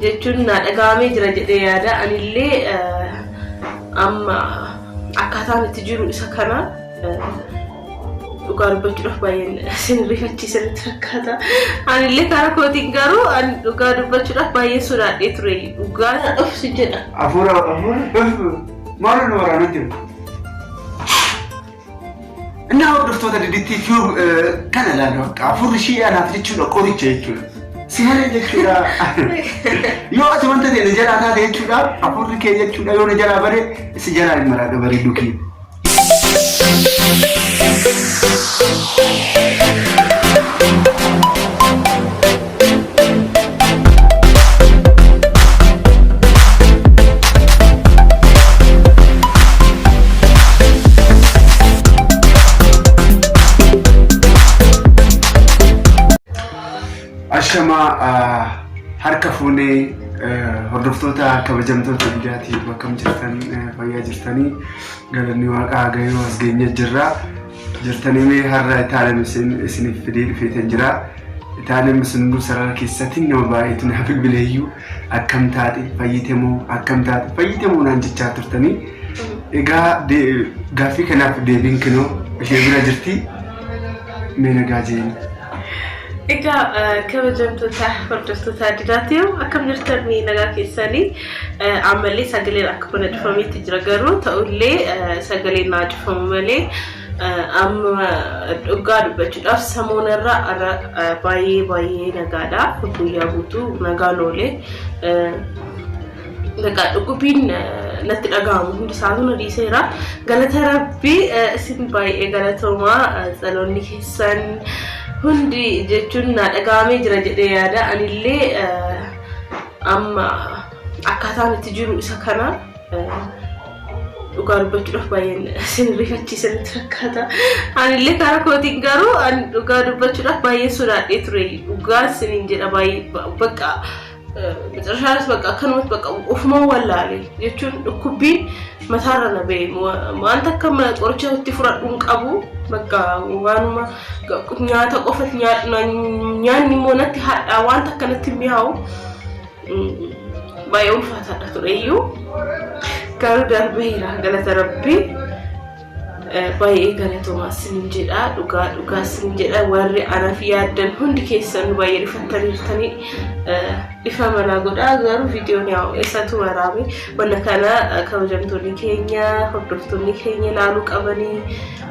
Jechuun naa dhaga'amee jira jedhee yaada. Anillee amma akkaataan itti jiru isa kana dhugaa dubbachuudhaaf baay'een isin rifachiisa natti fakkaata. Anillee karaa kootiin garuu ani dhugaa dubbachuudhaaf baay'ee sodaadhee ture. Dhugaa of si jedha. Hafuura hafuura maaloo nu waraanaa jiru. Innaa hordoftoota Didittii Tube kana ilaalu akka hafuurri ishii anaaf jechuudha qoricha jechuudha. Si malee jechuudha. Yoo ati wanta ta'e na jalaa taate jechuudha hafuurri kee jechuudha yoo na jalaa bare si jalaa hin maraadha bareedduu kiyya. Ashamaa harka fuunee hordoftoota kabajamtoota biyyaati bakkam jirtan fayyaa jirtanii galanni waaqaa gahee as geenye jirra. Jirtanii mee har'a itaaleen isiniif fidee dhufeetan jira. Itaaleen isin sarara keessatti nama baay'eetu na bilbileeyyuu akkam taate fayyite moo akkam taate fayyite moo naan jechaa turtanii. Egaa gaaffii kanaaf deebiin kinoo ishee bira jirti. Mee nagaa jeen. Egaa kabajamtoota hordoftoota Didaatiif akkam jirtan mee nagaa keessanii ammallee sagaleen akka mana cufameetti jira garuu ta'ullee sagaleen naa cufamu malee amma dhugaa dubbachuudhaaf samoonarra baay'ee baay'ee nagaadha guyyaa guutuu nagaan oolee Egaa dhukkubbiin natti dhaga'amu hundi isaatu na dhiiseera. Galata Rabbii isin baay'ee galatoomaa tsaloonni keessan hundi jechuun na dhaga'amee jira jedhee yaada. Anillee amma akkaataan itti jiru isa kana dhugaa dubbachuudhaaf baay'een isin rifachiisa natti fakkaata. Anillee karaa kootiin garuu ani dhugaa dubbachuudhaaf baay'ee sodaadhee ture. Dhugaa isiniin jedha baay'ee bakka Macarashaanis bakka akkanumatti bakka ofumaan wallaale jechuun dhukkubbiin mataarra na ba'e wanta akka qoricha itti fudhadhu hin qabu bakka waanuma nyaata qofa nyaanni immoo natti hadhaa wanta akkanatti mi'aawu baay'ee ulfaataadha tureyyuu garuu darbeera galata rabbii. Baay'ee galatoomaa isiniin jedha dhugaa dhugaa isiniin jedha warri anaaf yaaddan hundi keessan baay'ee rifattaniirtanii dhifama naa godhaa garuu viidiyoon yaa'u eessatu waraame wanna kana kabajamtoonni keenya hordoftoonni keenya ilaaluu qabanii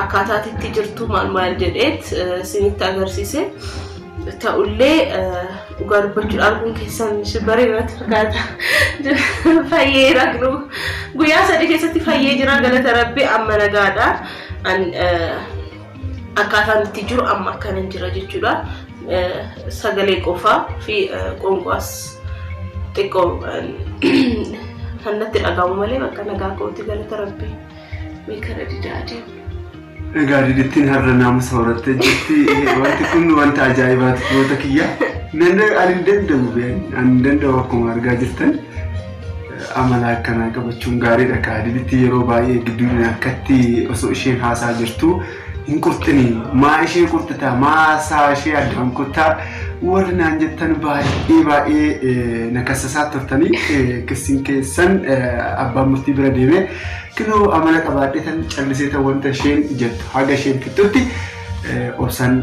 akkaataa itti jirtu maal maal jedheet isinitti agarsiise ta'ullee dhugaa dubbachuun arguun keessan bareeda natti fakkaata. Fayyeera guyyaa 3 keessatti fayyee jira galata rabbi amma nagaadha. Akkaataan itti jiru amma akkanan jira jechuudha. Sagalee qofaa fi qoonqoas xiqqoo kan natti dhagahamu malee bakka nagaa kooti galata rabbi. Mee kara didaa adeemu. Egaa Didittiin har'a naamusa horattee jirti. Wanti kun wanta ajaa'ibaati firoota kiyya. Nan ani hin danda'u ani hin danda'u akkuma argaa jirtan amala akkanaa qabachuun gaariidha kaa Didittiin yeroo baay'ee gidduudhaan akkatti osoo isheen haasaa jirtu hin qurxini maa ishee qurxita maa haasaa ishee addaan kuttaa warri naan jettan baay'ee baay'ee na kassasaa turtanii kissiin keessan abbaan murtii bira deemee Kinoo amala qabaadhee tan callisee tan wanta isheen jettu haga isheen fixxutti obsaan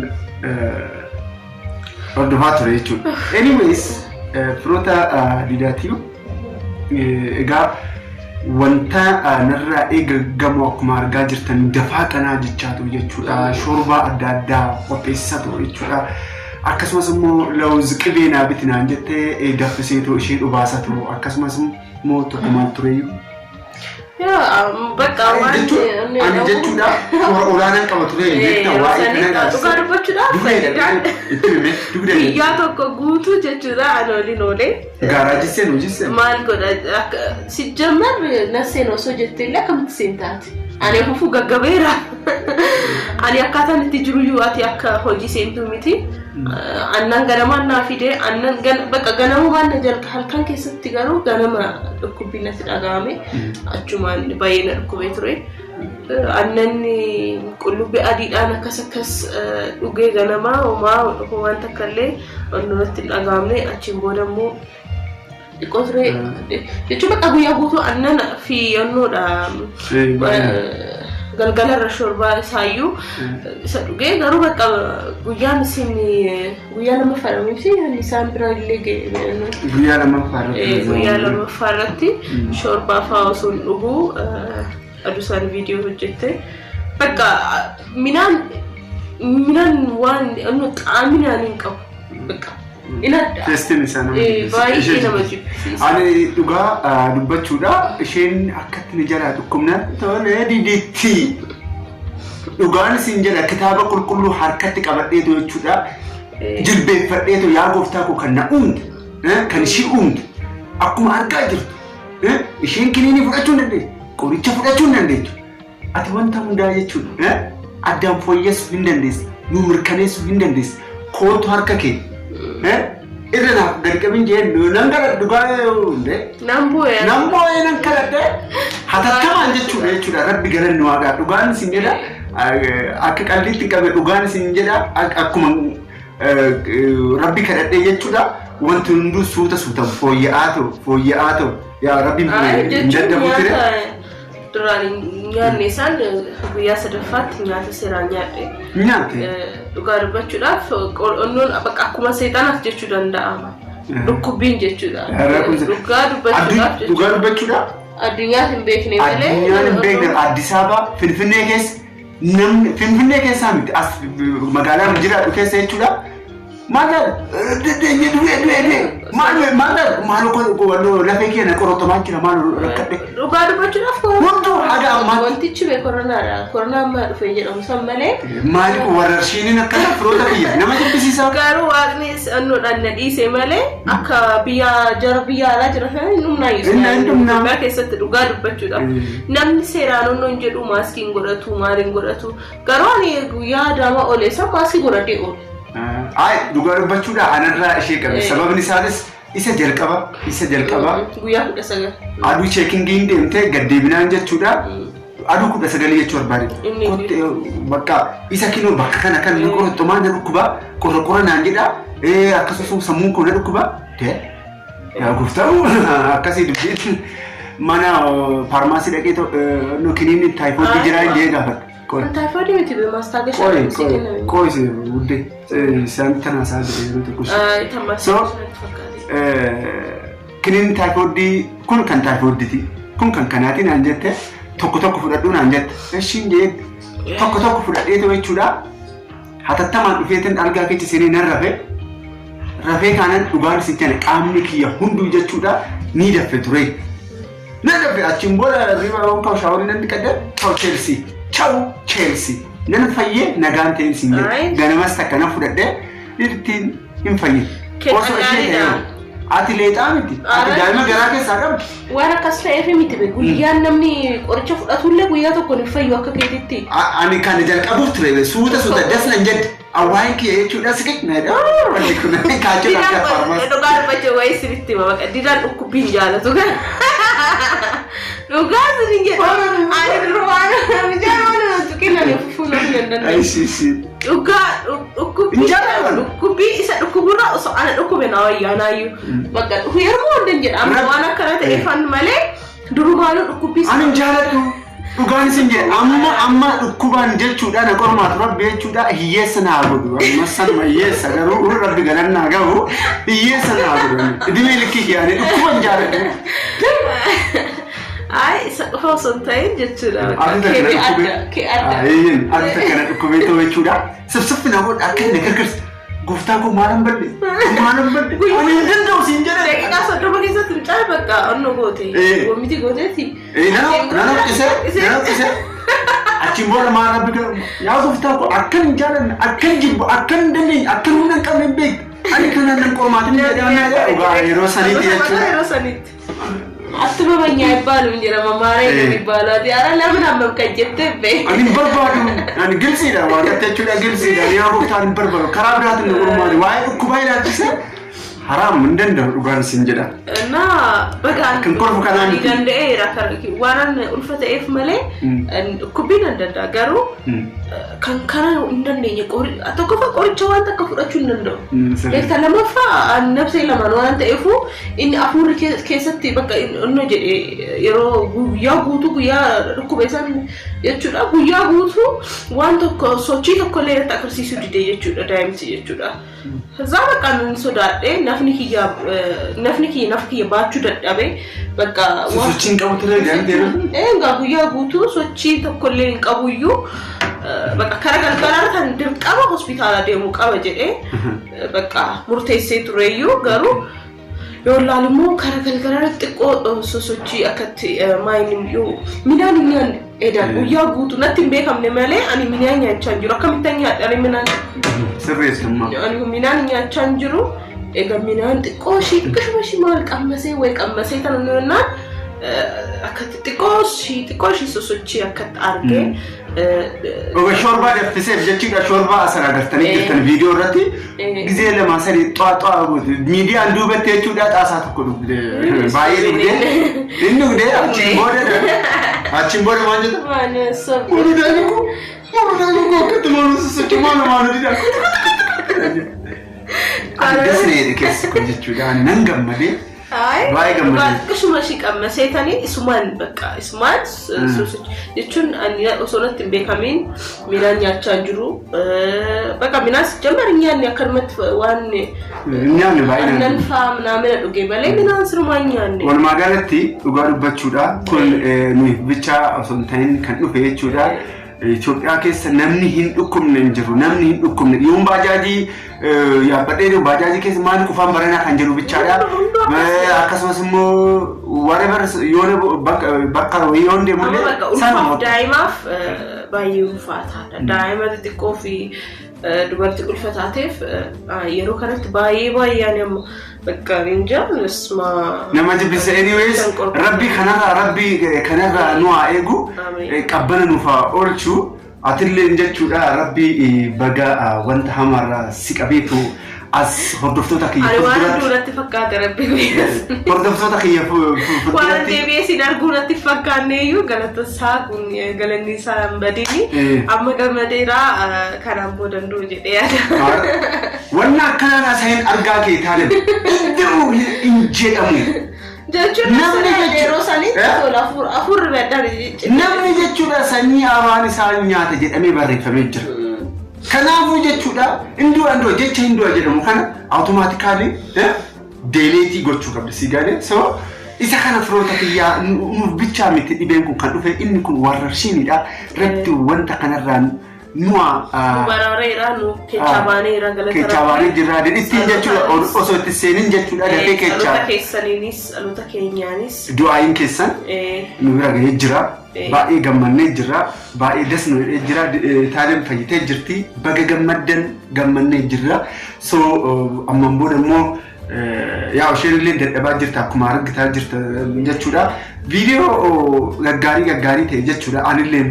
hordofaa ture jechuudha. Anyways firoota Didaatiyu egaa wanta narraa eegamu akkuma argaa jirtan dafaa qanaa jechaa ture jechuudha. Shoorbaa adda addaa qopheessaa ture jechuudha. Akkasumas immoo lawuz qibee naa biti naan jettee daffiseetoo ishee dhubaasa ture. Akkasumas immoo tokko maal tureyyuu Yaa bakka waan Jechuun ani jechuudha toora olaanaan qaba ture beektaa waa'ee kana ilaalchisee. Dhugaa dubbachuudhaaf Dugda itti hime dugda guyyaa tokko guutuu jechuudha ani waliin oolee. Gaaraajii seenu hojii seenu. Maal godha akka si jammar na seenu osoo jettee illee akkamitti seen taate. Ani ofuu gaggabeera. Ani akkaataan itti jiruyyuu ati akka hojii seentuu miti. Annan ganamaan naa fide annan bakka ganamumaan na jalqa halkan keessatti garuu ganama dhukkubbiin natti dhaga'ame achumaan baay'ee na dhukkubee ture. Annan qullubbii adiidhaan akkas akkas dhugee ganamaa homaa waan takka illee natti hin dhaga'amne achiin booda immoo Xiqqoo ture jechuun bakka guyyaa guutuu aannan fi yennoodha. Galgalarra shorbaa isaayyuu isa dhugee garuu bakka guyyaan isin guyyaa lammaffaa miti isaan bira illee ga'e. Guyyaa lammaffaa irratti. Guyyaa lammaffaa irratti shorbaa fa'aa osoo hin dhuguu aduu isaan viidiyoo hojjette. Bakka minaan minaan waan xaaminaan hin qabu. Bakka in adda. Testiin isaa nama jibbisiisa. Baay'ee nama jibbisiisa. Ani dhugaa dubbachuudha, isheen akkatti ni jalaa dhukkubnaan tolee diditti. Dhugaan isin jedha, kitaaba qulqulluu harkatti qabadheetu jechuudha. Jilbeeffadheetu, yaa gooftaa koo, kan na uumte, kan ishii uumte, akkuma argaa jirtu isheen kiniinii fudhachuu hin dandeessu, qoricha fudhachuu hin dandeessu. Ati wanta hundaa jechuudha addaan fooyyessuu hin dandeessu, nu mirkaneessuu hin dandeessu. Kootu harka kee irra naaf gadi qabin jeen nan gara dhugaa hundee. Nan bu'ee. Nan boo'ee nan kadhadhe hatattamaan jechuudha. Rabbi galanni waaqaa, dhugaan isin jedha, akka qalliitti qabe, dhugaan isin jedha, akkuma rabbi kadhadhe jechuudha, wanti hunduu suuta suuta fooyya'aa ta'u, fooyya'aa ta'u, yaa rabbi hin dadhabu ture. Duraan nyaanne isaan guyyaa sadaffaatti nyaata seeraan nyaadhe. Nyaatte. Dhugaa dubbachuudhaaf qorannoon bakka akkuma seexanaaf jechuu danda'ama. Dhukkubbiin jechuudha. Dhugaa dubbachuudhaaf. Dhugaa dubbachuudhaaf. Addunyaan hin beekne malee. Addunyaan hin beekne, Addis Ababa Finfinnee keessa, namni Finfinnee keessaa miti, as magaalaa jiraadhu keessa jechuudha. Maal du'e du'e du'e du'e maal maal maal maal lafee keenya qorotamaa jira, maal rakkadhe. Dhugaa dubbachuudhaaf Hunduu haga ammaatti. Wantichi bee koronaadha. Koronaa ammaa dhufee jedhamu san malee. Maali kun warrarshiiniin akkana, firoota kiyya, nama jibbisiisaa. Garuu waaqni annoodhaan na dhiise malee akka biyya jara biyya alaa jira sana hin dhumnaa. Hin dhumnaa. Itoophiyaa keessatti dhugaa dubbachuudhaaf. Namni seeraan onnoo hin jedhu, maaskii hin godhatu, maal hin godhatu. Garuu ani guyyaa Adaamaa oolee san maaskii godhadhee oole. Ay, dhugaa dubbachuudha anarraa ishee qabe. Sababni isaanis isa jalqaba. Guyyaa 19. Aduu checkingiin deemtee gaddeebinaan jechuudha. Aduu 19 jechuu barbaade. Inni Bakka isa kinoo bakka kana kan nu qorxumaa na dhukkuba, qorra qorra naan jedha, akkasumas sammuun koo na dhukkuba. Yaa gooftaa, akkasii dubbiin mana faarmaasii dhaqee nu kiniinni taayifoodii jiraa hin jee gaafadha. Taayifoodii miti, maastaagashaa Qoy si qoy kenname. Qoy, si guddee isaan tana isaa jira yeroo tokko. So, kiniin taayifoodii kun kan taayifoodiiti. Kun kan kanaati naan jette, tokko tokko fudhadhuu naan jette. Ishiin jee tokko tokko fudhadheetu jechuudha. Hatattamaan dhufeetin algaa keessa seenee nan rafee. Rafee kaanan dhugaan isin kenna, qaamni kiyya hunduu jechuudha ni daffe ture. Nan daffe, achiin booda riba yoon ka'u shaaworii nan dhiqadhe, ciao Chelsea, ciao Chelsea. Nan fayyee, nagaan ta'een isin jedhe. Ganamas takka nan fudhadhee ittiin hin fayyin. Kenna Osoo ishee gaariidha. ta'e, ati leexaa miti. Ati daa'ima garaa keessaa qabdi. Waan akkas ta'eef miti be, guyyaan namni qoricha fudhatullee guyyaa tokko hin fayyu akka keetitti. Ani kan jalqabuuf ture suuta suuta das nan jedhe. Awwaan kiyya jechuudha siqiq na jedhe. Wanni kun kaachoo akka faarmaasii. Dhugaa dubbachuu wayii sirriitti hima, baqa didaan dhukkubbii hin jaalatu kan. Dhugaa sirrii jedha. Ani durumaan mijaan waan na tuqin ani fufuu namni hin danda'u. Ayi si. Dhugaa dhukkubbii Hin jaalatu. Dhukkubbii isa dhukkuburraa osoo ana dhukkube na wayyaa naayyuu. Bakka yeroo hundan jedha amma waan akkana ta'eefan malee durumaanuu dhukkubbii Ani hin jaaladhu. Dhugaan isin jedhe, amma amma dhukkubaan jechuudha na qormaatu rabbi jechuudha, hiyyeessa naa godhu. Amma sanuma hiyyeessa, garuu rabbi galannaa gahu, hiyyeessa naa godhu. Idimee likkii kiyyaanii dhukkuba hin jaaladhu. Ay, isa qofa osoo hin ta'in jechuudha. Aduu takka na Kee dhukkubee. adda, kee adda. Ayyin, aduu takka na dhukkubee ta'u jechuudha. Sifsiffi na godha, akka inni kirkirsa. Gooftaa koo, maalan badde? Maalan badde? Ani hin danda'u siin jedhe. Daqiiqaa 30 keessatti mucaa bakka onnoo goote. Goomiti gooteeti. Nan hoqqisee, nan hoqqisee. Achiin booda maal rabbi garuu, yaa gooftaa koo, akkan hin jaalanne, akkan jibbu, akkan hin dandeenye, akkan humna hin qabne hin beektu. Ani kanaan nan qormaatin jedhee, dhugaa yeroo saniitti jechuudha. Yeroo sanitti. አትበበኛ አይባልም jedhama ማራ የሚባለው ኧረ ለምን አመምከኝ jettee bee. Ani hin barbaadu. Ani gilsiidha, waaqatti jechuudha, gilsiidha. Yaa gooftaan, hin barbaadu. Karaa biraatiin na qormaati. Waa'ee dhukkubaa ilaalchise haraam, hin danda'u, dhugaan isin jedha. እና Bagaan Kan kolfu kanaa miti. Danda'eera waan ulfa ta'eef malee dhukkubbii nan danda'a, garuu kan kana hin dandeenye. Tokkoffaa qoricha waan takka fudhachuu hin danda'u. Beektaa, lammaffaa nafsee lamaan waan ta'eefu inni hafuurri keessatti bakka inni jedhe yeroo guyyaa guutuu, guyyaa dhukkuba isaan jechuudha, guyyaa guutuu waan tokko sochii tokko illee irratti agarsiisuu dide jechuudha daa'imti jechuudha. Zaa bakka nan sodaadhe, nafni kiyya nafa kiyya baachuu dadhabe bakka. Sochiin qabu ture daa'imti yeroo sun? Egaa guyyaa guutuu sochii tokkollee hin qabuyyuu, bakka kara galgalaarra kan dirqama hospitaala deemuu qaba jedhee bakka murteessee tureyyuu, garuu yoo ilaalu immoo kara galgalaarra xiqqoo sosochii akkatti maayini yoo midhaan hin nyaanne eedaan guyyaa guutuu natti hin beekamne malee ani midhaan nyaachaa hin jiru. Akkamittan nyaadha midhaan? Sirreessummaa. Ani midhaan nyaachaa hin jiru. Egaa midhaan xiqqoo ishii xiqqishuma ishii maal qammasee wayi qammasee tan jennaan akkatti xiqqoo ishii sosochii akkatti argee. Oga shoorbaa danfiseef jechuudha, shoorbaa asirraa agartanii jirtan viidiyoo irratti gizee lama sadii xaa xaa goote miidiyaan duubatti jechuudha, xaasaa tokko dhugde, baay'ee dhugde, inni dhugde. Achiin booda maal jedha? Waan Malu daa'ima koo, malu daa'ima koo, akkatti malu sosochii, malu malu dida. Ani dasna jedhe keessa kun jechuudha, ani nan gammadee. Baay'ee gammadee. Xiqqishuma ishii qammasee tanii isumaan bakka isumaan jechuun ani osoo natti hin beekamiin midhaan nyaachaa hin jiru. Bakka midhaan jammar hin nyaanne, akkanumatti waan Nyaanni baay'inaan. Aannan faa manaamina dhuge malee midhaan sirumaa hin nyaanne. Walumaa galatti dhugaa dubbachuudha kun nuyi bichaa osoo hin ta'in kan dhufe jechuudha. Itoophiyaa keessa namni hin dhukkubne hin jiru. Namni hin dhukkubne. Yoon baajaajii yaabbadhee jiru, baajaajii keessa maali qufaan baranaa kan jedhu bichaadha. Akkasumas immoo whatever yoon bakka wayii yoon Amma deemullee bakka sanuma. Ulfaaf daa'imaaf baay'ee ulfaataadha. Daa'ima xixiqqoo fi dubartii ulfa taateef yeroo kanatti baay'ee baay'ee ani amma bakka ninja isma. Nama jibbisa. Anyways, rabbi kanarraa nu haa eegu. Amiin. Qabbana nuuf haa oolchu. Atillee jechuudha, rabbi baga wanta hamaarraa si qabeetu as hordoftoota kiyya Ani waan fuulduratti duratti fakkaate rabbi guyyaa. Hordoftoota kiyya Waan fuulduratti deebi'ee sin arguu natti fakkaanne iyyuu galata isaa kun galanni isaa hin badini. Amma gammadeera, kanaan booda hin du'u jedhee yaada. Wanna akkanaan haasa'in argaa kee taaleen hin hin jedhamu. Jechuun Namni yeroo sanitti Eh? tola afur baddaan. Namni jechuudha sanyii afaan isaa nyaata jedhamee barreeffamee jira. Kanaafuu jechuudha, hindu'a hindu'a jecha hindu'a jedhamu kana automatically delete gochuu qabdi si galee. So isa kana firoota kiyyaa, nuuf bichaa miti dhibeen kun kan dhufe, inni kun warrarshiinidha. Rabbi wanta kanarraa nu'a Baraareera, nu keessaa baaneera, galata Keessaa baanee jirra. Ittiin jechuudha osoo itti seenin jechuudha dafee keessaa. Dhaloota keessaniinis dhaloota keenyaanis. Du'aayin keessan nu bira gahee jira. Baay'ee gammannee jirra. Baay'ee das nu jedhee jira. Taaleen fayyitee jirti. Baga gammaddan, gammannee jirra. So ammaan booda immoo yaa isheen illee dadhabaa jirta akkuma argitaa jirta jechuudha. Viidiyoo gaggaarii gaggaarii ta'e jechuudha. Anillee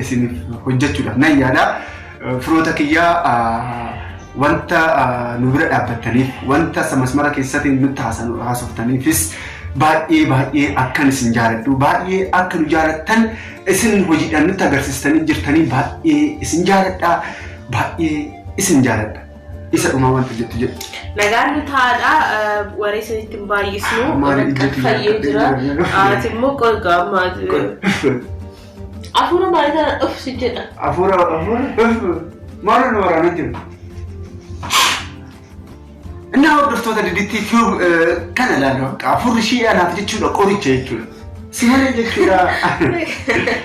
isiniif hojjechuudhaaf nan yaada. Firoota kiyyaa, wanta nu bira dhaabbattaniif, wanta masmara keessatti nutti haasoftaniifis baay'ee baay'ee akkan isin jaaladhu, baay'ee akka nu jaalattan isin hojiidhaan nutti agarsiistanii jirtanii, baay'ee isin jaaladha, baay'ee isin jaaladha. Isa dhumaa wanta jettu jedhu. Nagaan nu taadha, waree isinitti hin baay'isnu. Maali Bakka ijjatu fayyee jira. jira. Ati immoo qogaa maali? Hafuura maalii kana dhufsi jedha. Hafuura hafuura maal nu waraanaa jiru? Innaa hordoftoota Didittii Tube, kana ilaalu hafuurri ishii anaaf jechuudha qoricha jechuudha. Si malee jechuudha.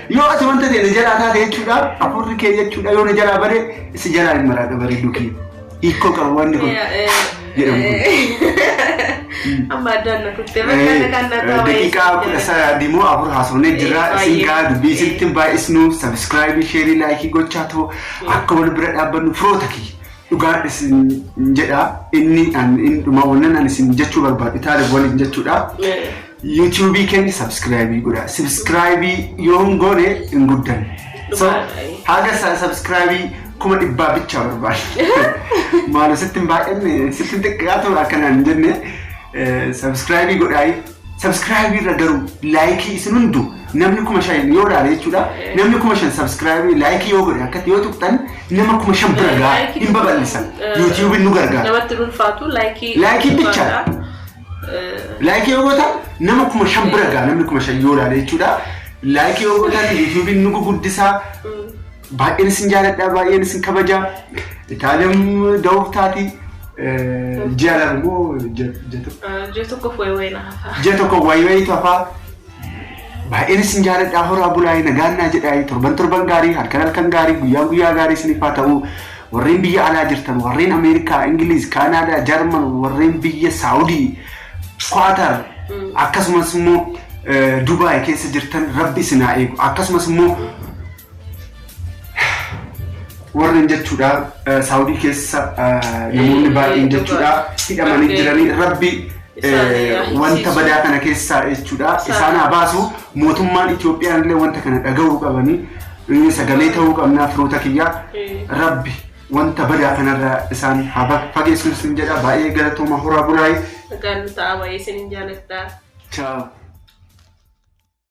Yoo ati wanta ta'e na jalaa taate jechuudha, hafuurri kee jechuudha yoo na jalaa bare si jalaa hin maraadha bareedduu kiyya. Hiikoo qaba wanni kun jedhamu kun. Amma addaan na kuttee bakka nagaan na taa'ee. Daqiiqaa 13 moo 4 haasofnee jirra. Isin gaa dubbii isinitti baay'isnu, subscribe, share, like gochaa ta'u akka wal bira dhaabbannu firoota kiyya. Dhugaa isin jedha, inni inni dhuma wannan ani isin jechuu barbaadu taale waliin jechuudha. YouTubeii keenya subscribe godha. Subscribe yoo hin goone hin guddanne. So haga subscribe 100,000 bichaa barbaada. Maalo sitti hin baay'anne, sitti hin xiqqaatu akkanaan hin jenne, subscribe godhaa. Subscribe irra garuu like isin hundu namni 5,000 yoo ilaale jechuudha. Namni 5,000 subscribe like yoo godhe akkatti yoo tuqxan nama 5,000 bira gahaa hin babal'isan. YouTube'n nu gargaara. Namatti ulfaatu like. Like bicha. Like yoo gootan nama 5,000 bira gahaa namni 5,000 yoo ilaale jechuudha. Like yoo gootan YouTube'n nu guguddisaa. Baay'een isin jaaladha, baay'een isin kabajaa. Itaaliyaan da'uuf taati. Ji'a 2 moo ji'a 1? Ji'a tokkoof wayi wayi na hafa. Ji'a tokko wayi wayitu hafaa. Baay'een isin jaaladha, horaa bulaa, nagaannaa jedhaa, torban torban gaarii, halkan halkan gaarii, guyyaa guyyaa gaarii isiniif haa ta'u. Warreen biyya alaa jirtan, warreen Ameerikaa, Ingiliz, Kaanaadaa, Jarman, warreen biyya Saawudii, Kwaatar, akkasumas immoo Dubaay keessa jirtan Rabbi isin haa eegu. Akkasumas immoo warreen jechuudha Saawudii keessa namoonni baay'een jechuudha hidhamanii jiranii Rabbi wanta badaa kana keessaa jechuudha isaan haa baasu. Mootummaan Itoophiyaan illee wanta kana dhaga'uu qabanii sagalee ta'uu qabnaa firoota kiyyaa. Rabbi wanta badaa kanarraa isaan haa fageessu isin jedha. Baay'ee galatooma, horaa bulaayi. Nagaan nu ta'a, baay'ee isin jaaladha. Ciao.